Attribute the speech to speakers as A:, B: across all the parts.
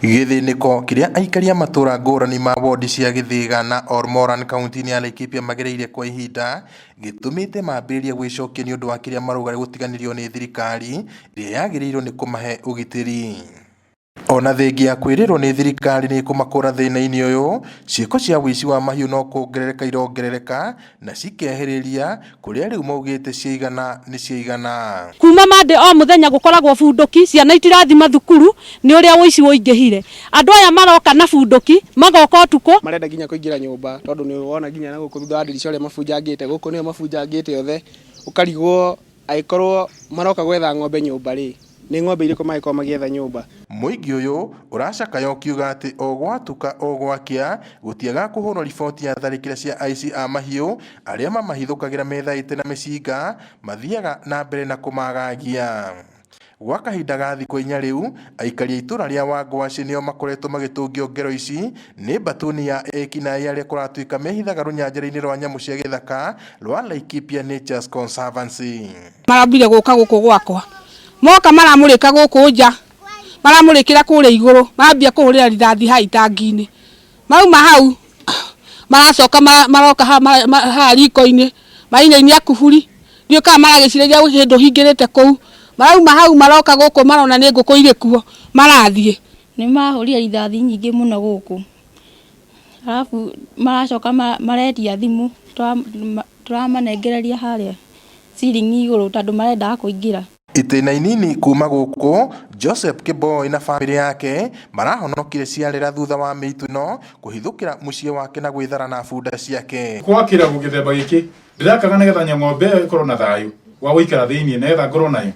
A: Gĩthĩnĩko kĩrĩa aikari a matũra ngũrani ma wondi cia Gĩthĩga na Olmoran kauntĩ-inĩ ya Laikipia magereire kwa ihinda gĩtũmĩte mambĩrĩrie gwĩcokia nĩ ũndũ wa kĩrĩa marauga gũtiganĩrio nĩ thirikari ĩrĩa yagĩrĩirwo nĩ kũmahe ũgitĩri. Ona thengia ya kwĩrĩrwo nĩ thirikari nĩ ĩkũmakũra thĩna-inĩ ũyũ, ciĩko cia ũici wa mahiũ no kuongerereka irongerereka na cikehĩrĩria kũrĩa rĩu maugĩte ciaigana nĩ ciaigana.
B: Kuma Monday o muthenya gukoragwo bunduki, ciana itirathi mathukuru ni uria ũici ũingĩhire. Andũ aya maroka na bunduki, magoka ũtukũ.
C: Marenda nginya kũingĩra nyũmba tondũ nĩ wona nginya na gũkũ thutha wa ndirica ũrĩa mabunjangĩte, gũkũ nĩo mabunjangĩte othe, ũkarigwo angĩkorwo maroka gwetha ng'ombe nyũmba rĩ, nĩ ng'ombe irĩkũ mangĩkorwo magĩetha nyũmba.
A: Mũingĩ ũyũ ũracakaya ũkiuga atĩ o gwatuka o gwakĩa gũtiagaga kũhũrwo riboti ya tharĩkĩra cia aici a mahiũ arĩa mamahithũkagĩra methaĩte na mĩcinga mathiaga na mbere na kũmagagia. Gwa kahinda ga thikũ inya rĩu, aikari a itũra rĩa Wangwacĩ nĩo makoretwo magĩtũngio ngero ici nĩ mbatuni ya ekinaĩ arĩa kũratuĩka mehithaga rũnyanjara-inĩ rwa nyamũ cia gĩthaka rwa Laikipia Nature's Conservancy.
D: Marambire gũka gũkũ gwakwa, moka maramũrĩka gũkũ nja, maramũrĩkĩra kũrĩa igũrũ, marambia kũhũrĩra rithathi haha itangi-inĩ. Mauma hau maracoka maroka haha riko-inĩ, marainainia kuburi, ndiũĩ kana maragĩcirĩria gwĩ kĩndũ hingĩrĩte kũu. Marauma hau maroka gũkũ marona nĩ ngũkũ irĩ kuo, marathiĩ.
E: Nĩ mahũrire rithathi nyingĩ mũno gũkũ, arabu maracoka maretia thimũ, tũramanengereria harĩa ceiling igũrũ tondũ marendaga kũingĩra.
A: Itĩna inini kuma gũkũ, Joseph Kĩboi na bamĩrĩ yake marahonokire ciarera thutha wa mĩitũ ĩno kũhithũkĩra mũciĩ wake na gwĩthara na bunda ciake.
F: Gwakĩra gĩthemba gĩkĩ ndĩrakaga nĩgetha ng'ombe ĩyo ĩkorwo na thayũ wa gũikara thĩiniĩ nĩgetha ngorwo nayo,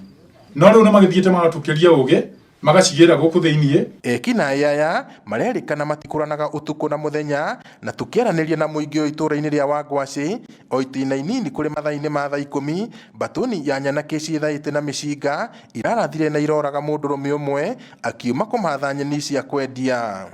F: no rĩu nĩ magĩthiĩte magatũkĩria ũgĩ magacigĩra gũkũ thĩiniĩ.
A: Ekinaĩ aya marerĩkana matikũranaga ũtukũ na mũthenya, na tũkĩaranĩria na mũingĩ ũyũ itũra-inĩ rĩa Wangwacĩ o itĩna inini kũrĩ mathaa-inĩ ma thaa ikũmi, mbatuni ya nyanake ciĩthaĩte na mĩcinga irarathire na iroraga mũndũrũme ũmwe akiuma kũmatha nyeni cia kwendia.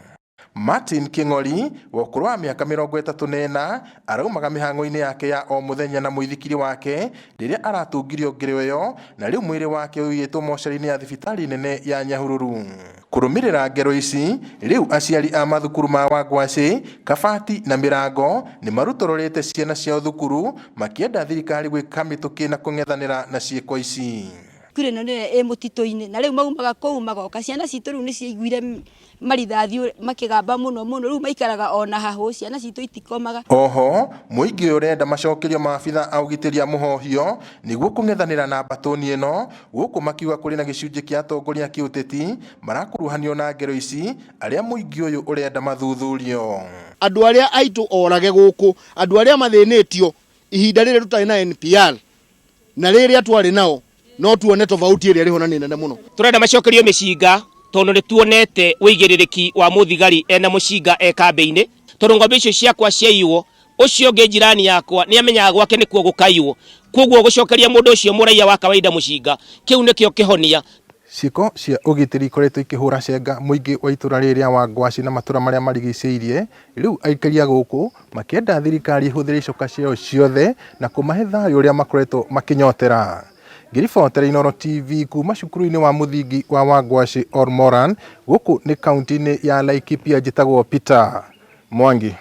A: Martin Kĩng'ori wa ũkũrũ wa mĩaka 34 araumaga mĩhang'o-inĩ yake ya o mũthenya na mũithikiri wake rĩrĩa aratũngirio ngero ĩyo na rĩu mwĩrĩ wake ũigĩtwo mocarĩ-inĩ ya thibitarĩ nene ya Nyahururu. Kũrũmĩrĩra ngero ici, rĩu aciari a mathukuru ma Wangwacĩ, Kabati na Mĩrango nĩ marutororete ciana ciao thukuru makĩenda thirikari gwĩka mĩtũkĩ na kũng'ethanĩra na ciĩko ici.
G: Cukuru ĩno nĩyo ĩ mũtitũ-inĩ na rĩu maumaga kũu magoka. Ciana citũ rĩu nĩ ciaiguire marithathi makĩgamba mũno mũno, rĩu maikaraga ona hahũ, ciana citũ itikomaga.
A: Oho, mũingĩ ũyũ ũrenda macokerio maabitha a ũgitĩri a mũhohio nĩguo kũng'ethanĩra na mbatũni ĩno, gũkũ makiuga kũrĩ na gĩcunjĩ kĩa atongoria a kĩũteti marakuruhanio na ngero ici arĩa mũingĩ ũyũ ũrenda mathuthurio.
H: Andũ arĩa aitũ orage gũkũ, andũ arĩa mathĩnĩtio ihinda rĩrĩ tũtarĩ na NPR na rĩrĩa twarĩ nao, no tuone tofauti ĩrĩa ĩrĩ ho na nĩ nene mũno.
I: Tũrenda macokerio mĩcinga tondũ nĩ tuonete ũigĩrĩrĩki wa mũthigari ena mũcinga e kambĩ-inĩ, tondũ ng'ombe icio ciakwa ciaiywo, ũcio ũngĩ jirani yakwa nĩ amenyaga gwake nĩkuo gũkaiywo. Koguo gũcokeria mũndũ ũcio mũraiya wa kawaida mũcinga, kĩu nĩkĩo kĩhonia.
A: Ciĩko cia ũgitĩri ikoretwo ikĩhũra cenga mũingĩ wa itũra rĩrĩ rĩa Wangwacĩ na matũra marĩa marigicĩirie, rĩu aikari a gũkũ makĩenda thirikari ĩhũthĩre icoka ciayo ciothe na kũmahe thayũ ũrĩa makoretwo makĩnyotera. Ngĩribotera Inooro TV kuma cukuru-inĩ wa mũthingi wa Wangwacĩ Olmoran, gũkũ nĩ kaunti-inĩ ya Laikipia, njĩtagwo Peter Mwangi.